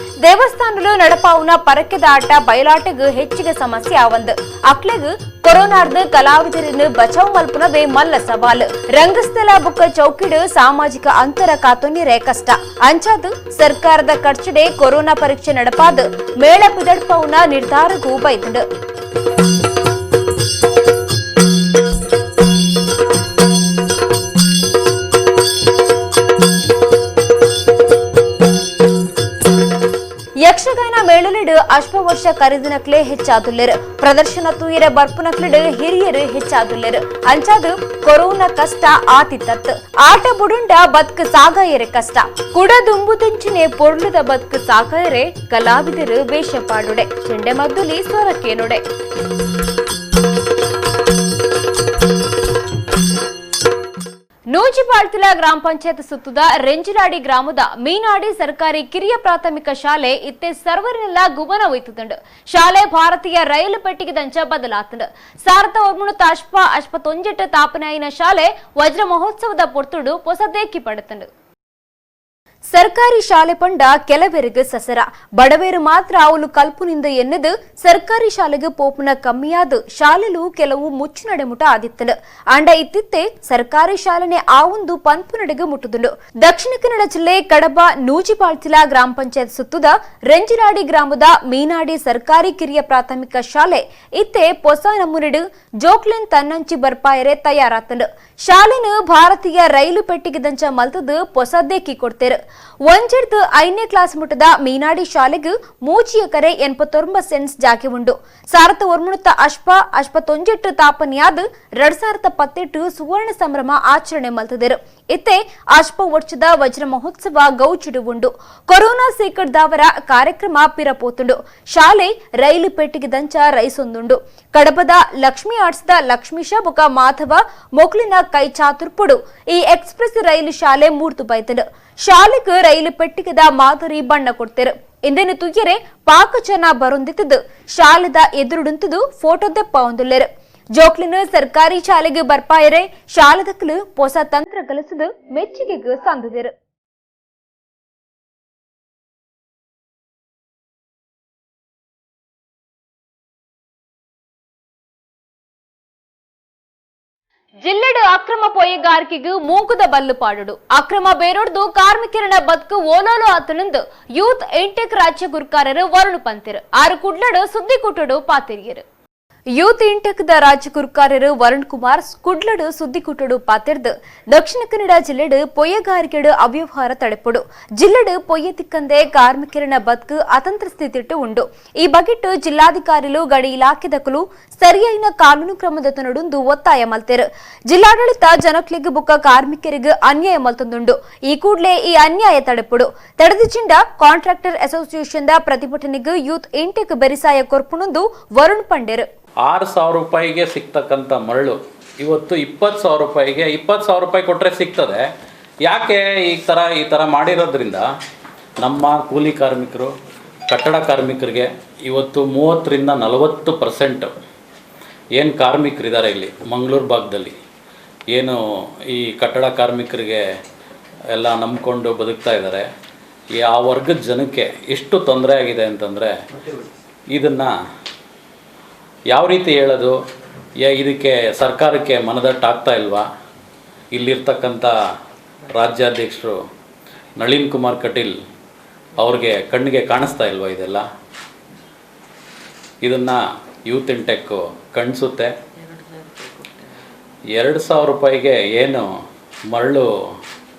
ದೇವಸ್ಥಾನಲು ನಡಪಾವುನ ಪರಕೆದ ಆಟ ಬಯಲಾಟಗ್ ಹೆಚ್ಚಿಗೆ ಸಮಸ್ಯೆ ಆವಂದು. ಅಕ್ಲೆಗ್ ಕೊರೋನಾರ್ದ ಕಲಾವಿದರನ್ನು ಬಚಾವ್ ಮಲ್ಪುನವೇ ಮಲ್ಲ ಸವಾಲು. ರಂಗಸ್ಥಳ ಬುಕ್ಕ ಚೌಕಿಡು ಸಾಮಾಜಿಕ ಅಂತರ ಕಾತೊನ್ನಿರೆ ಕಷ್ಟ. ಅಂಚಾದು ಸರ್ಕಾರದ ಖರ್ಚಡೆ ಕೊರೋನಾ ಪರೀಕ್ಷೆ ನಡಪಾದ ಮೇಳ ಪಿದಡ್ಪವುನ ನಿರ್ಧಾರಗೂ ಬೈದಂಡು. ಯಕ್ಷಗಾನ ಮೇಳಲಿಡು ಅಶ್ವ ವರ್ಷ ಕರಿದಿನಕ್ಲೆ ಹೆಚ್ಚಾದುಲ್ಲೆರು. ಪ್ರದರ್ಶನ ತೂಯರ ಬರ್ಪುನಕ್ಲಿಡು ಹಿರಿಯರು ಹೆಚ್ಚಾದುಲ್ಲೆರು. ಅಂಚಾದು ಕೊರೋನಾ ಕಷ್ಟ ಆತಿತ್ತತ್ತು. ಆಟ ಬುಡುಂಡ ಬದುಕು ಸಾಗಾಯರೆ ಕಷ್ಟ. ಕುಡದುಂಬುದಂಚಿನೆ ಪೊರ್ಲುದ ಬದುಕು ಸಾಗಾಯರೆ ಕಲಾವಿದರು ವೇಷ ಪಾಡುಡೆ, ಚೆಂಡೆ ಮದ್ದುಲಿ ಸ್ವರಕ್ಕೇನುಡೆ. ನೂಜಿಪಾಳ್ತಿಲ ಗ್ರಾಮ ಪಂಚಾಯತ್ ಸುತ್ತದ ರೆಂಜಿಲಾಡಿ ಗ್ರಾಮದ ಮೀನಾಡಿ ಸರ್ಕಾರಿ ಕಿರಿಯ ಪ್ರಾಥಮಿಕ ಶಾಲೆ ಇತ್ತೆ ಸರ್ವರಿನೆಲ್ಲ ಗುಮನ ಒಯ್ತುದುಂಡು. ಶಾಲೆ ಭಾರತೀಯ ರೈಲು ಪೆಟ್ಟಿಗೆದಂಚ ಬದಲಾತುಂಡು. 1958 ತಾಪನೆಯಾಯಿನ ಶಾಲೆ ವಜ್ರ ಮಹೋತ್ಸವದ ಪೊರ್ತುಡು ಪೊಸದೇಕಿ ಪಡುತ್ತುಂಡು. ಸರ್ಕಾರಿ ಶಾಲೆ ಪಂಡ ಕೆಲವೆರಿಗೆ ಸಸರ ಬಡವೇರು ಮಾತ್ರ ಅವಳು ಕಲ್ಪುನಿಂದ ಎನ್ನದು ಸರ್ಕಾರಿ ಶಾಲೆಗೆ ಪೋಪುನ ಕಮ್ಮಿಯಾದ ಶಾಲೆಲು ಕೆಲವು ಮುಚ್ಚು ನಡೆಮುಟ ಆದಿತ್ತನು. ಅಂಡ ಇತ್ತಿತ್ತೆ ಸರ್ಕಾರಿ ಶಾಲೆನೆ ಆ ಒಂದು ಪನ್ಪು ನಡೆಗೆ ಮುಟ್ಟುದುಂಡು. ದಕ್ಷಿಣ ಕನ್ನಡ ಜಿಲ್ಲೆ ಕಡಬ ನೂಜಿಪಾಳ್ತಿಲ ಗ್ರಾಮ ಪಂಚಾಯತ್ ಸುತ್ತದ ರೆಂಜಿನಾಡಿ ಗ್ರಾಮದ ಮೀನಾಡಿ ಸರ್ಕಾರಿ ಕಿರಿಯ ಪ್ರಾಥಮಿಕ ಶಾಲೆ ಇತ್ತೆ ಪೊಸ ನಮೂನೆಡು ಜೋಕ್ಲಿನ್ ತನ್ನಂಚಿ ಬರ್ಪಾಯರೆ ತಯಾರಾತನು. ಶಾಲೆನು ಭಾರತೀಯ ರೈಲು ಪೆಟ್ಟಿಗೆದಂಚ ಮಲ್ತದು ಪೊಸದೇಕಿ ಕೊಡ್ತೇರು. 1ರಿಂದ 5ನೇ ಕ್ಲಾಸ್ ಮುಟ್ಟದ ಮೀನಾಡಿ ಶಾಲೆಗೆ 3 ಎಕರೆ 89 ಸೆಂಟ್ಸ್ ಜಾಗೆ ಉಂಡು. 1958 ತಾಪನೆಯಾದ 2018 ಸುವರ್ಣ ಸಂಭ್ರಮ ಆಚರಣೆ ಮಲ್ತದರು. ಇತ್ತೆ ಅಶ್ಪ ವರ್ಷದ ವಜ್ರ ಮಹೋತ್ಸವ ಗೌಚಿಡು ಉಂಡು. ಕೊರೋನಾ ಸೀಕಡ್ದಾವರ ಕಾರ್ಯಕ್ರಮ ಪಿರಪೋತುಂಡು. ಶಾಲೆ ರೈಲು ಪೆಟ್ಟಿಗೆದಂಚ ರೈಸೊಂದುಂಡು. ಕಡಬದ ಲಕ್ಷ್ಮೀ ಆರ್ಟ್ಸ್ದ ಲಕ್ಷ್ಮೀಶ ಬೊಕ ಮಾಧವ ಮೊಕ್ಲಿನ ಕೈ ಚಾತುರ್ಪುಡು ಈ ಎಕ್ಸ್ಪ್ರೆಸ್ ರೈಲು ಶಾಲೆ ಮೂರ್ತು ಬೈತುಂಡು. ಶಾಲೆಗೆ ರೈಲು ಪೆಟ್ಟಿಗೆದ ಮಾದರಿ ಬಣ್ಣ ಕೊಡ್ತೇರು. ಇಂದೇನು ತುಯ್ಯರೆ ಪಾಕ ಜನ ಬರೊಂದಿತ್ತದು ಶಾಲೆದ ಎದುರುಡುಂತದು ಫೋಟೋ ದೆಪ್ಪ ಒಂದುಲ್ಲೇರು. ಜೋಕ್ಲಿನ ಸರ್ಕಾರಿ ಶಾಲೆಗೆ ಬರ್ಪಾಯರೆ ಶಾಲೆದಕ್ಕಲು ಹೊಸ ತಂತ್ರ ಕಲಿಸದು ಮೆಚ್ಚುಗೆಗೆ ಸಂದಿದರು. ಜಿಲ್ಲೆಡು ಅಕ್ರಮ ಪೊಯ್ಯಗಾರಿಕೆಗೆ ಮೂಗುದ ಬಲ್ಲು ಪಾಡುಡು. ಅಕ್ರಮ ಬೇರೊಡ್ದು ಕಾರ್ಮಿಕರನ ಬದುಕು ಓಲೋಲು ಆತನಂದು ಯೂತ್ ಇಂಟೆಕ್ ರಾಜ್ಯ ಗುರುಕಾರರು ವರುಣ್ ಪಂತಿರು. ಆರು ಕುಡ್ಲಡು ಸುದ್ದಿ ಕುಟ್ಟಡು ಪಾತಿರಿಯರು. ಯೂತ್ ಇಂಟೆಕ್ the ರಾಜ್ಯ ಗುರುಕಾರರು ವರುಣ್ ಕುಮಾರ್ ಕುಡ್ಲಡು ಸುದ್ದಿ ಕುಟ್ಟಡು ಪಾತಿರ್ದು ದಕ್ಷಿಣ ಕನ್ನಡ ಜಿಲ್ಲೆಡು ಪೊಯ್ಯಗಾರಿಕೆಡು ಅವ್ಯವಹಾರ ತಡೆಪುಡು. ಜಿಲ್ಲೆಡು ಪೊಯ್ಯ ತಿಕ್ಕಂದೆ ಕಾರ್ಮಿಕರನ ಬದುಕು ಅತಂತ್ರ ಸ್ಥಿತಿಟ್ಟು ಉಂಡು. ಈ ಬಗೆಟ್ಟು ಜಿಲ್ಲಾಧಿಕಾರಿಲು ಗಡಿ ಇಲಾಖೆದಕಲು ಸರಿಯಾದ ಕಾನೂನು ಕ್ರಮದ ತನಡುಂದು ಒತ್ತಾಯ ಮಲ್ತೇರು. ಜಿಲ್ಲಾಡಳಿತ ಜನಕ್ಲಿಗ್ ಬುಕ್ಕ ಕಾರ್ಮಿಕರಿಗೆ ಅನ್ಯಾಯ ಮಲ್ತೊಂದುಂಡು. ಈ ಕೂಡಲೇ ಈ ಅನ್ಯಾಯ ತಡೆಪುಡು. ತಡೆದ ಚಿಂಡ contractor association the ಪ್ರತಿಭಟನೆಗೆ ಯೂತ್ ಇಂಟೆಕ್ ಬೆರಿಸಾಯ ಕೊರ್ಪುಣಂದು ವರುಣ್ ಪಂಡೇರು. 6,000 ರೂಪಾಯಿಗೆ ಸಿಗ್ತಕ್ಕಂಥ ಮರಳು ಇವತ್ತು 20,000 ರೂಪಾಯಿಗೆ 20,000 ರೂಪಾಯಿ ಕೊಟ್ಟರೆ ಸಿಗ್ತದೆ. ಯಾಕೆ ಈ ಥರ ಮಾಡಿರೋದ್ರಿಂದ ನಮ್ಮ ಕೂಲಿ ಕಾರ್ಮಿಕರು, ಕಟ್ಟಡ ಕಾರ್ಮಿಕರಿಗೆ ಇವತ್ತು 30% 40% ಏನು ಕಾರ್ಮಿಕರಿದ್ದಾರೆ ಇಲ್ಲಿ ಮಂಗಳೂರು ಭಾಗದಲ್ಲಿ, ಏನು ಈ ಕಟ್ಟಡ ಕಾರ್ಮಿಕರಿಗೆ ಎಲ್ಲ ನಂಬಿಕೊಂಡು ಬದುಕ್ತಾ ಇದ್ದಾರೆ. ಆ ವರ್ಗದ ಜನಕ್ಕೆ ಎಷ್ಟು ತೊಂದರೆ ಆಗಿದೆ ಅಂತಂದರೆ ಇದನ್ನು ಯಾವ ರೀತಿ ಹೇಳೋದು? ಇದಕ್ಕೆ ಸರ್ಕಾರಕ್ಕೆ ಮನದಟ್ಟಾಗ್ತಾ ಇಲ್ವಾ? ಇಲ್ಲಿರ್ತಕ್ಕಂಥ ರಾಜ್ಯಾಧ್ಯಕ್ಷರು ನಳಿನ್ ಕುಮಾರ್ ಕಟೀಲ್ ಅವ್ರಿಗೆ ಕಣ್ಣಿಗೆ ಕಾಣಿಸ್ತಾ ಇಲ್ವಾ ಇದೆಲ್ಲ? ಇದನ್ನು ಯೂತ್ ಇಂಟೆಕ್ಕು ಕಣಿಸುತ್ತೆ. 2,000 ರೂಪಾಯಿಗೆ ಏನು ಮರಳು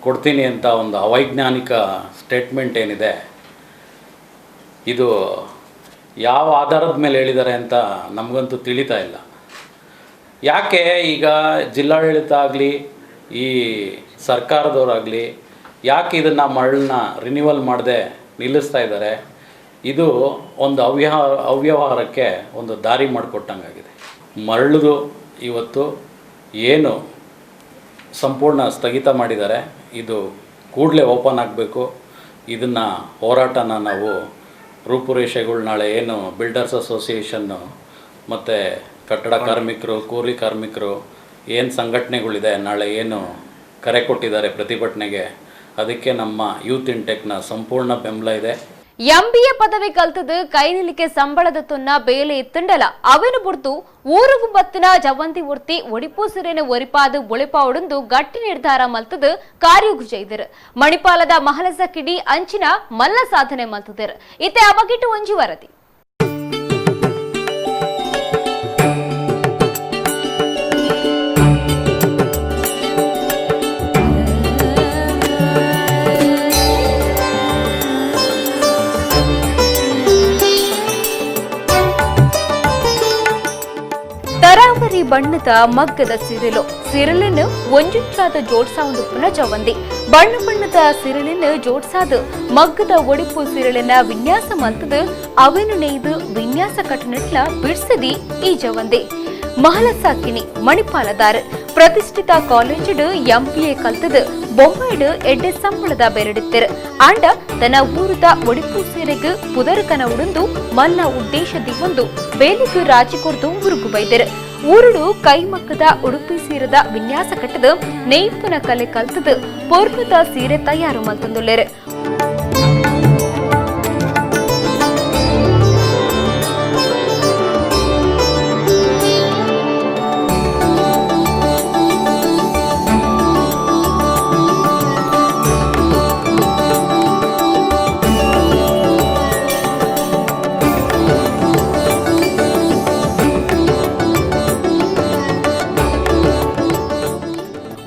ಕೊಡ್ತೀನಿ ಅಂತ ಒಂದು ಅವೈಜ್ಞಾನಿಕ ಸ್ಟೇಟ್ಮೆಂಟ್ ಏನಿದೆ, ಇದು ಯಾವ ಆಧಾರದ ಮೇಲೆ ಹೇಳಿದ್ದಾರೆ ಅಂತ ನಮಗಂತೂ ತಿಳಿತಾ ಇಲ್ಲ. ಯಾಕೆ ಈಗ ಜಿಲ್ಲಾಡಳಿತ ಆಗಲಿ, ಈ ಸರ್ಕಾರದವರಾಗಲಿ ಯಾಕೆ ಇದನ್ನು ಮರಳನ್ನ ರಿನ್ಯೂವಲ್ ಮಾಡದೆ ನಿಲ್ಲಿಸ್ತಾ ಇದ್ದಾರೆ? ಇದು ಒಂದು ಅವ್ಯವಹಾರಕ್ಕೆ ಒಂದು ದಾರಿ ಮಾಡಿಕೊಟ್ಟಂಗಾಗಿದೆ. ಮರಳುದು ಇವತ್ತು ಏನು ಸಂಪೂರ್ಣ ಸ್ಥಗಿತ ಮಾಡಿದ್ದಾರೆ, ಇದು ಕೂಡಲೇ ಓಪನ್ ಆಗಬೇಕು. ಇದನ್ನು ಹೋರಾಟನ ನಾವು ರೂಪುರೇಷೆಗಳು ನಾಳೆ ಏನು ಬಿಲ್ಡರ್ಸ್ ಅಸೋಸಿಯೇಷನ್ನು ಮತ್ತು ಕಟ್ಟಡ ಕಾರ್ಮಿಕರು, ಕೂಲಿ ಕಾರ್ಮಿಕರು ಏನು ಸಂಘಟನೆಗಳಿದೆ ನಾಳೆ ಏನು ಕರೆ ಕೊಟ್ಟಿದ್ದಾರೆ ಪ್ರತಿಭಟನೆಗೆ, ಅದಕ್ಕೆ ನಮ್ಮ ಯೂತ್ ಇಂಟೆಕ್ನ ಸಂಪೂರ್ಣ ಬೆಂಬಲ ಇದೆ. ಎಂಬಿಎ ಪದವಿ ಕಲ್ತದ್ದು ಕೈ ನಿಲಿಕೆ ಸಂಬಳದ ತೊನ್ನ ಬೇಲೆ ಇತ್ತಂಡಲ ಅವೆನು ಬುಡ್ತು ಊರುಗು ಬತ್ತಿನ ಜವಂತಿ ಉರ್ತಿ ಒಡಿಪು ಸಿರೆನ ಒರಿಪಾದು ಒಳಿಪಾವುಡುಂದು ಗಟ್ಟಿ ನಿರ್ಧಾರ ಮಲ್ತದು ಕಾರ್ಯಗುಜೈದರು. ಮಣಿಪಾಲದ ಮಹಲಸ ಕಿಡಿ ಅಂಚಿನ ಮಲ್ಲ ಸಾಧನೆ ಮಲ್ತದರು. ಇತ್ತೆ ಅಬಗಿಟ್ಟು ಒಂಜಿ ವರದಿ. ತರಾವರಿ ಬಣ್ಣದ ಮಗ್ಗದ ಸಿರಿಲು ಸಿರಲನ್ನು ಒಂಜುಂಚಾದ ಜೋಡ್ಸಾವುದು ಪುನಃ ಜವಂದಿ ಬಣ್ಣ ಬಣ್ಣದ ಸಿರಳನ್ನು ಜೋಡ್ಸಾದು ಮಗ್ಗದ ಒಡಿಪು ಸಿರಳನ್ನ ವಿನ್ಯಾಸ ಮಂತದು ಅವೆನು ನೇಯ್ದು ವಿನ್ಯಾಸ ಕಟ್ಟನಟ್ಲ ಬಿಡ್ಸದಿ ಈ ಜವಂದಿ. ಮಹಲಸಾಕಿನಿ ಮಣಿಪಾಲದಾರ ಪ್ರತಿಷ್ಠಿತ ಕಾಲೇಜಿಡು ಎಂಬಿಎ ಕಲ್ತದು ಬೊಂಬೈಡು ಎಡ್ಡೆ ಸಂಬಳದ ಬೇರೆಡಿತ್ತಿರು. ಆಂಡ ತನ್ನ ಊರುದ ಒಡಿಪು ಸೀರೆಗೆ ಪುದರ್ ಕನ ಉಡುಂದು ಮಲ್ಲ ಉದ್ದೇಶದಿ ಒಂದು ಬೇಲಿಗೆ ರಾಜಿ ಕೊರ್ದು ಊರುಗು ಬೈದರು. ಊರುಡು ಕೈಮಕ್ಕದ ಉಡುಪಿ ಸೀರೆದ ವಿನ್ಯಾಸ ಕಟ್ಟದು ನೇಯ್ಪುನ ಕಲೆ ಕಲ್ತದು ಪೊರ್ಲುದ ಸೀರೆ ತಯಾರು ಮಲ್ತಂದುಲ್ಲೆರು.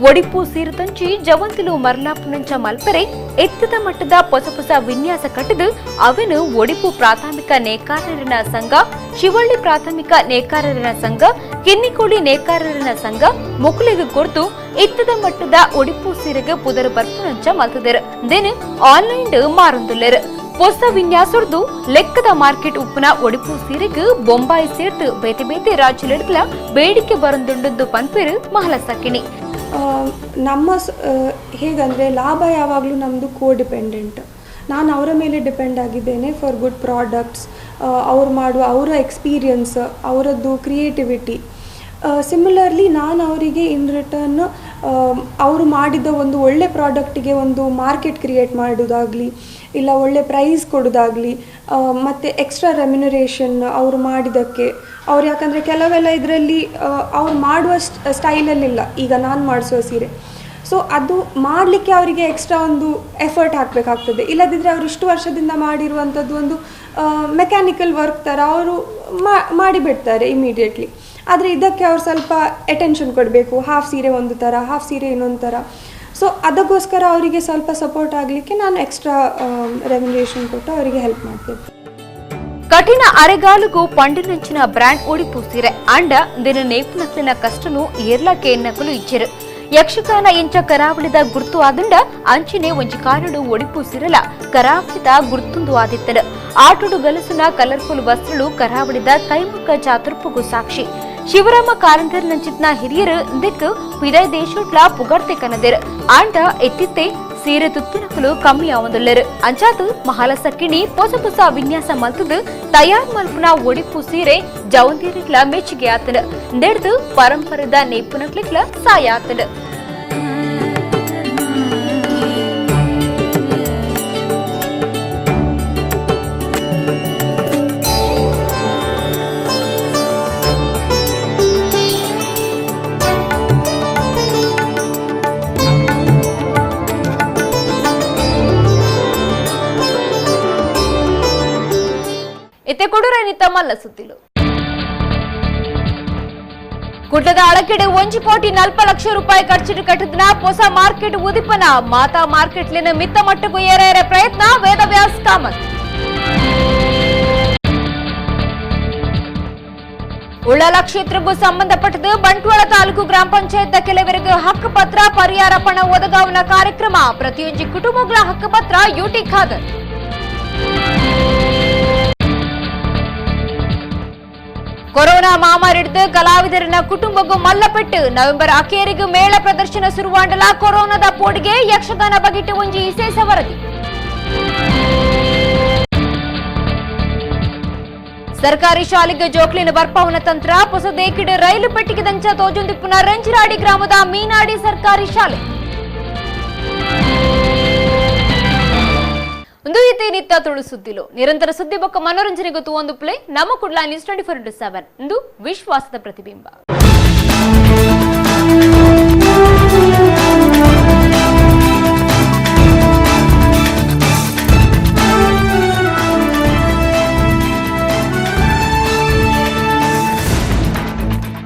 ಒಡಿಪು ಸೀರತಂಚಿ ಜವಂತಿಲು ಮರ್ಲಾಪುನಂಚ ಮಲ್ಪರೆ ಎತ್ತದ ಮಟ್ಟದ ಹೊಸ ಹೊಸ ವಿನ್ಯಾಸ ಕಟ್ಟದು ಅವನು ಒಡಿಪು ಪ್ರಾಥಮಿಕ ನೇಕಾರರನ ಸಂಘ, ಶಿವಳ್ಳಿ ಪ್ರಾಥಮಿಕ ನೇಕಾರರನ ಸಂಘ, ಕಿನ್ನಿಕೋಳಿ ನೇಕಾರರನ ಸಂಘ ಮುಕುಲಿಗೆ ಕೊರ್ತು ಎತ್ತದ ಮಟ್ಟದ ಒಡಿಪು ಸೀರೆಗೆ ಪುದರು ಬರ್ಪುನಂಚ ಮಲ್ತದರು. ದೇನು ಆನ್ಲೈನ್ ಮಾರೊಂದುಲ್ಲೆರು. ಹೊಸ ವಿನ್ಯಾಸರ್ದು ಲೆಕ್ಕದ ಮಾರ್ಕೆಟ್ ಉಪ್ಪುನ ಒಡಿಪು ಸೀರೆಗೆ ಬೊಂಬಾಯಿ ಸೇರ್ತು ಬೇತೆ ಬೇತೆ ರಾಜ್ಯಲೆಡ್ಲ ಬೇಡಿಕೆ ಬರಂದುಂಡು ಪನ್ಪೇರು ಮಹಲಸಕ್ಕಿಣಿ. ನಮ್ಮ ಹೇಗಂದರೆ ಲಾಭ ಯಾವಾಗಲೂ ನಮ್ಮದು ಕೋ ಡಿಪೆಂಡೆಂಟ್. ನಾನು ಅವರ ಮೇಲೆ ಡಿಪೆಂಡ್ ಆಗಿದ್ದೇನೆ for good products, ಅವ್ರು ಮಾಡುವ ಅವರ ಎಕ್ಸ್ಪೀರಿಯನ್ಸ್, ಅವರದ್ದು ಕ್ರಿಯೇಟಿವಿಟಿ. ಸಿಮಿಲರ್ಲಿ ನಾನು ಅವರಿಗೆ ಇನ್ ರಿಟರ್ನ್ ಅವರು ಮಾಡಿದ ಒಂದು ಒಳ್ಳೆ ಪ್ರಾಡಕ್ಟಿಗೆ ಒಂದು ಮಾರ್ಕೆಟ್ ಕ್ರಿಯೇಟ್ ಮಾಡೋದಾಗಲಿ, ಇಲ್ಲ ಒಳ್ಳೆ ಪ್ರೈಸ್ ಕೊಡೋದಾಗಲಿ, ಮತ್ತು ಎಕ್ಸ್ಟ್ರಾ ರೆಮ್ಯುನರೇಷನ್ ಅವರು ಮಾಡಿದ್ದಕ್ಕೆ. ಅವ್ರು ಯಾಕಂದರೆ ಕೆಲವೆಲ್ಲ ಇದರಲ್ಲಿ ಅವ್ರು ಮಾಡುವ ಸ್ಟೈಲಲ್ಲಿಲ್ಲ ಈಗ ನಾನು ಮಾಡಿಸುವ ಸೀರೆ. ಸೊ ಅದು ಮಾಡಲಿಕ್ಕೆ ಅವರಿಗೆ ಎಕ್ಸ್ಟ್ರಾ ಒಂದು ಎಫರ್ಟ್ ಹಾಕಬೇಕಾಗ್ತದೆ. ಇಲ್ಲದಿದ್ದರೆ ಅವರು ಇಷ್ಟು ವರ್ಷದಿಂದ ಮಾಡಿರುವಂಥದ್ದು ಒಂದು ಮೆಕ್ಯಾನಿಕಲ್ ವರ್ಕ್ ಥರ ಅವರು ಮಾಡಿಬಿಡ್ತಾರೆ ಇಮಿಡಿಯೇಟ್ಲಿ. ಆದರೆ ಇದಕ್ಕೆ ಅವ್ರು ಸ್ವಲ್ಪ ಅಟೆನ್ಷನ್ ಕೊಡಬೇಕು. ಹಾಫ್ ಸೀರೆ ಒಂದು ಥರ, ಹಾಫ್ ಸೀರೆ ಇನ್ನೊಂದು ಥರ. ಸೊ ಅದಕ್ಕೋಸ್ಕರ ಅವರಿಗೆ ಸ್ವಲ್ಪ ಸಪೋರ್ಟ್ ಆಗಲಿಕ್ಕೆ ನಾನು ಎಕ್ಸ್ಟ್ರಾ ರೆಮ್ಯುನರೇಷನ್ ಕೊಟ್ಟು ಅವರಿಗೆ ಹೆಲ್ಪ್ ಮಾಡ್ತೇನೆ. ಕಠಿಣ ಅರೆಗಾಲುಗೂ ಪಂಡಿನಂಚಿನ ಬ್ರ್ಯಾಂಡ್ ಒಡಿಪು ಸೀರೆ ಅಂಡ ದಿನ ನೇಪುನಕ್ಲಿನ ಕಷ್ಟನು ಏರ್ಲಕ್ಕೆ ಎನ್ನಕಲು ಇಚ್ಚಿರು. ಯಕ್ಷಗಾನ ಇಂಚ ಕರಾವಳಿದ ಗುರ್ತು ಆದುಂಡ ಅಂಚಿನೆ ಒಂಜಿ ಕಾರಡು ಒಡಿಪು ಸಿರಲ ಕರಾವಳಿದ ಗುರ್ತುಂದು ಆದಿತ್ತನು. ಆಟುಡು ಗಲಸುನ ಕಲರ್ಫುಲ್ ವಸ್ತ್ರಳು ಕರಾವಳಿದ ಕೈಮುಖ ಚಾತುರ್ಪುಗು ಸಾಕ್ಷಿ. ಶಿವರಾಮ ಕಾರಂತರ್ ನಂಚಿತ್ನ ಹಿರಿಯರು ದಿಕ್ಕು ಪಿದೈ ದೇಶೋಟ್ಲ ಪುಗರ್ತೆ ಕನದಿರು. ಆಂಡ ಎತ್ತಿತ್ತೆ ಸೀರೆ ತುತ್ತಿನಕಲು ಕಮ್ಮಿ ಆವಂದುಲ್ಲೆರು. ಅಂಚಾತು ಮಹಾಲಸಕ್ಕಿಣಿ ಹೊಸ ಹೊಸ ವಿನ್ಯಾಸ ಮಲ್ತದು ತಯಾರ್ ಮಲ್ಪುನ ಒಡಿಪು ಸೀರೆ ಜವಂತಿರಿಗ್ಲ ಮೆಚ್ಚುಗೆ ಆತನು. ನೆಡ್ದು ಪರಂಪರೆದ ನೇಪುನಕ್ಲಿಗ್ಲ ಸಾಯ ಆತನು. ಮಲ್ಲ ಸುದ್ದಿಲು ಕುಡ್ಲದ ಅಳಕೆಡೆ 1 ಕೋಟಿ 40 ಲಕ್ಷ ರೂಪಾಯಿ ಖರ್ಚಿಟ್ಟು ಕಟ್ಟಿದ ಹೊಸ ಮಾರ್ಕೆಟ್ ಉದಿಪನ. ಮಾತಾ ಮಾರ್ಕೆಟ್ಲಿನ ಮಿತ್ತ ಮಟ್ಟಕ್ಕೂ ಏರೇರೆ ಪ್ರಯತ್ನ ವೇದವ್ಯಾಸ್ ಕಾಮತ್. ಉಳ್ಳಾಲ ಕ್ಷೇತ್ರಕ್ಕೂ ಸಂಬಂಧಪಟ್ಟದ್ದು ಬಂಟ್ವಾಳ ತಾಲೂಕು ಗ್ರಾಮ ಪಂಚಾಯತ್ ಕೆಲವರಿಗೆ ಹಕ್ಕುಪತ್ರ ಪರಿಹಾರ ಪಣ ಒದಗಾವನ ಕಾರ್ಯಕ್ರಮ. ಪ್ರತಿಯೊಂದು ಕುಟುಂಬಗಳ ಹಕ್ಕುಪತ್ರ ಯುಟಿ ಖಾದರ್. ಕೊರೋನಾ ಮಹಾಮಾರಿ ಹಿಡಿದು ಕಲಾವಿದರನ್ನ ಕುಟುಂಬಕ್ಕೂ ಮಲ್ಲಪೆಟ್ಟು. ನವೆಂಬರ್ ಅಖೇರಿಗೂ ಮೇಳ ಪ್ರದರ್ಶನ ಶುರುವಾಂಡಲ ಕೊರೋನಾದ ಪೋಡಿಗೆ ಯಕ್ಷಗಾನ ಬಗೆಟ್ಟು ಒಂಜಿ ವಿಶೇಷ ವರದಿ. ಸರ್ಕಾರಿ ಶಾಲೆಗೆ ಜೋಕ್ಲಿನ ಬರ್ಪಾವನ ತಂತ್ರ ಹೊಸದೇಕಿಡ ರೈಲು ಪೆಟ್ಟಿಗೆ ದಂಚ ತೋಜುಂದಿಪ್ಪುನ ರಂಜಿರಾಡಿ ಗ್ರಾಮದ ಮೀನಾಡಿ ಸರ್ಕಾರಿ ಶಾಲೆ. ಒಂದು ಇತ್ತೆ ನಿತ್ಯ ತುಳು ಸುದ್ದಿಲು ನಿರಂತರ ಸುದ್ದಿ ಬೊಕ್ಕ ಮನೋರಂಜನೆ ಗೊತ್ತು ಒಂದು ಪ್ಲೇ ನಮ್ಮ ಕುಡ್ಲ ನ್ಯೂಸ್ 24x7 ಇಂದು ವಿಶ್ವಾಸದ ಪ್ರತಿಬಿಂಬ.